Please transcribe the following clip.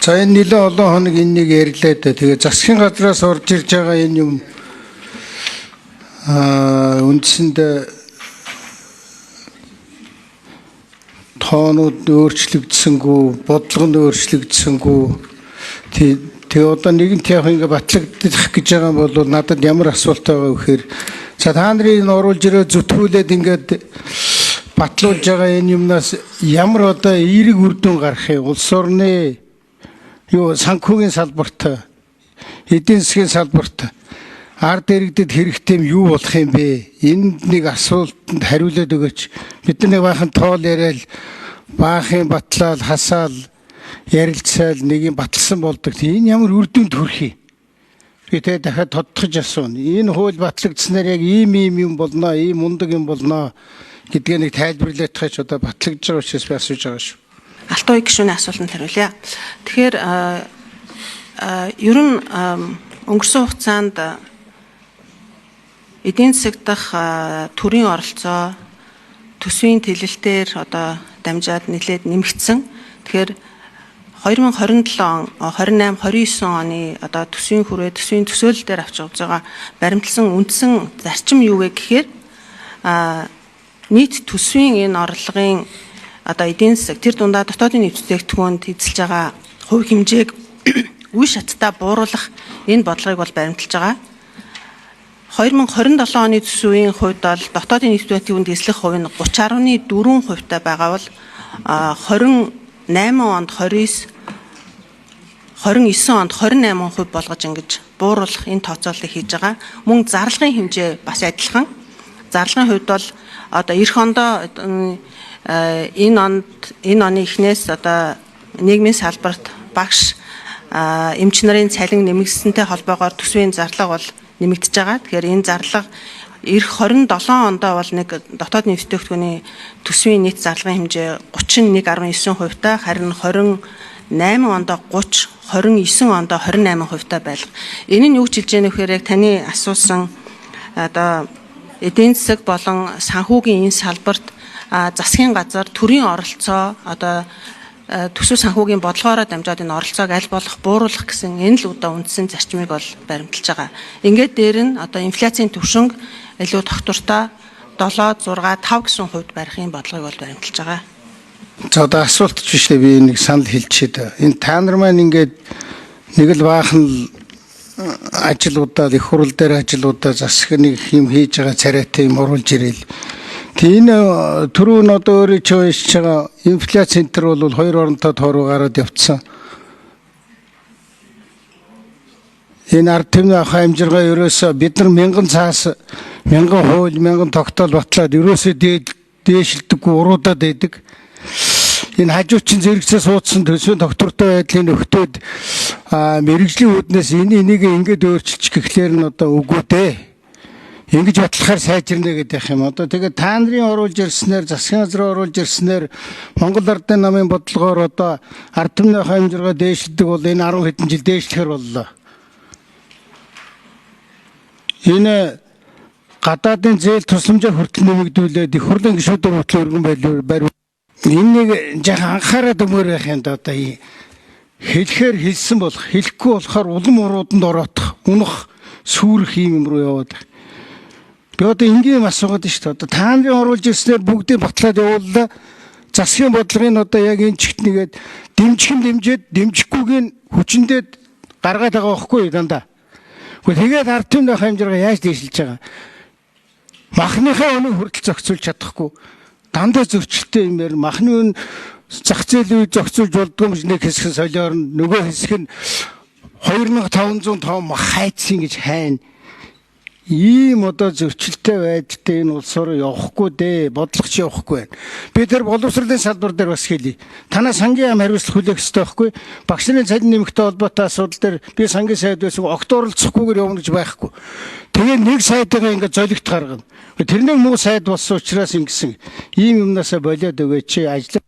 За, энэ нэлээд олон хоног энэ нэг ярьлаа дээ. Тэгээ засгийн газраас орж ирж байгаа энэ юм үндсэндээ тоонууд өөрчлөгдсөнгүү, бодлого нь өөрчлөгдсөнгүү. Тэгээ одоо нэгэнт яг ингээ батлагдах гэж байгаа юм бол надад ямар асуулт байгаа вэ гэхээр, за, та нарын энэ оруулж ирээ зүтгүүлээд ингээд батлуулж байгаа энэ юмнаас ямар одоо эерэг үр дүн гарах юм? Улс орны юу санхүүгийн салбарт, эдийн засгийн салбарт, ард иргэдэд хэрэгтэй юм юу болох юм бэ? Энд нэг асуултанд хариулаад өгөөч. Бид нар нэг баахан тоол яриад, баахан батлаал, хасаал, ярилцаал нэг юм баталсан болдог. Энэ ямар үр дүнд хүрэх юм? Би тэгээ дахиад тодтогч асууна. Энэ хууль батлагдсанаар яг ийм ийм юм болно, ийм мундаг юм болно гэдгээ нэг тайлбарлаад тахаж одоо батлагдж байгаа учраас би асууж байгаа шүү. Алтан уяг гишүүний асуултанд хариулъя. Тэгэхээр ер нь өнгөрсөн хугацаанд эдийн засаг дахь төрийн оролцоо төсвийн тэлэлтээр одоо дамжаад нэлээд нэмэгдсэн. Тэгэхээр 2027 он, 28, 29 оны одоо төсвийн хүрээ, төсвийн төсөөлөл дээр авч явж байгаа баримтлсан үндсэн зарчим юу вэ гэхээр нийт төсвийн энэ орлогын одоо эдийн засаг, тэр дундаа дотоодын нийт бүтээгдэхүүнд эзэлж байгаа хувь хэмжээг үе шаттай бууруулах энэ бодлогыг бол баримталж байгаа. 2027 оны төсвийн хувьд бол дотоодын нийт бүтээгдэхүүнд эзлэх хувь нь 30.4 хувьтай байгаа бол 28 онд 29, 29 онд 28% болгож ингэж бууруулах энэ тооцооллыг хийж байгаа. Мөн зарлагын хэмжээ бас адилхан. Зарлагын хувьд бол одоо эх ондоо энэ онд, энэ оны эхнээс одоо нийгмийн салбарт багш, эмч нарын цалин нэмэгдсэнтэй холбоогоор төсвийн зарлага бол нэмэгдэж байгаа. Тэгэхээр энэ зарлага эх 27 ондоо бол нэг дотоод нийт бүтээгдэхүүний төсвийн нийт зарлагын хэмжээ 31.9 хувьтай, харин 28 ондоо 30, 29 ондоо 28 хувьтай байх. Энэ нь юу гэж хэлж яах вэ гэхээр яг таны асуусан одоо эдийн засаг болон санхүүгийн энэ салбарт засгийн газар төрийн оролцоо одоо төсөв санхүүгийн бодлогоороо дамжаад энэ оролцоог аль болох бууруулах гэсэн энэ л удаа үндсэн зарчмыг бол баримталж байгаа. Ингээд дээр нь одоо инфляцийн түвшинг илүү тогтвортой 7, 6, 5 гэсэн хувьд барихын бодлогыг бол баримталж байгаа. За, одоо асуулт ч биш дээ, би нэг санал хэлчихээ. Энэ та нар маань ингээд нэг л баахан л ажилуудаа, их хурал дээр ажилуудаа засаг нэг юм хийж байгаа царайтай юм оруулж ирээл. Тэг энэ түрүү нь одоо өөрөө чи уншиж байгаа инфляц центр бол хоёр оронтой тоо руу гараад явцсан. Энэ ард түмний ах амжиргаа ерөөсөө бид нар мянган цаас, мянган хууль, мянган тогтоол батлаад ерөөсөө дээшилдэггүй, уруудаад байдаг. Энэ хажуучин зэрэгцээ суудсан төсвийн тогтвортой байдлын нөхдөд мэргэжлийн үүднээс энэ энийг ингээд өөрчилчих гэхлээр нь одоо үгүй дээ. Ингэж батлахаар сайжирна гэдэг юм. Одоо тэгээд та нарын оруулж ирснээр, засгийн газрын оруулж ирснээр Монгол Ардын намын бодлогоор одоо ард түмний амжиргаа дээшилдэг бол энэ 10 хэдэн жил дээшлэхэр боллоо. Энэ гадаадын зээл тусламжаа хүртэл нэмэгдүүлээд их хурлын гишүүдээр хүртэл өргөн байлуу барь. Энэ нэг жаахан анхаарал өгмөр байх юм да. Одоо хэлэхээр хэлсэн болох, хэлэхгүй болохоор улам урууданд ороодох, унах, сүрэх юм руу яваад. Би одоо энгийн юм асуугаад шүү дээ. Одоо та нарын оруулж ирснээр бүгдийг батлаад явууллаа. Засгийн бодлогын одоо яг энэ чигт нэгээд дэмжих нь дэмжиж, дэмжихгүйг нь хүчиндээ гаргаад байгаа байхгүй юу дандаа. Гэхдээ тэгээд ард түмний амжиргаа яаж дээшилж байгаа? Махныхаа үнэ хүртэл зохицуулж чадахгүй. Дандаа зөрчилтэй юм яар махны үн зах зээлийн үед зохицуулж болдгоо юм нэг хэсэг нь солиор, нөгөө хэсэг нь 2500 том мах хайцсан гэж хайна. Ийм одоо зөрчилтэй байдалтай энэ улс руу явахгүй дээ. Бодлого ч явахгүй байна. Би тэр боловсролын салбар дээр бас хэлье. Танаа сангийн яам хариуцлага хүлээх ёстой байхгүй. Багш нарын цалин нэмэгтэй холбоотой асуудал дээр би сангийн сайд байсан, огт оролцохгүйгээр явна гэж байхгүй. Тэгээ нэг сайдгаа ингээд золигт гаргана. Тэрнийг муу сайд болсон учраас ингэсэн. Ийм юмнасаа болиод өгөөч, ажил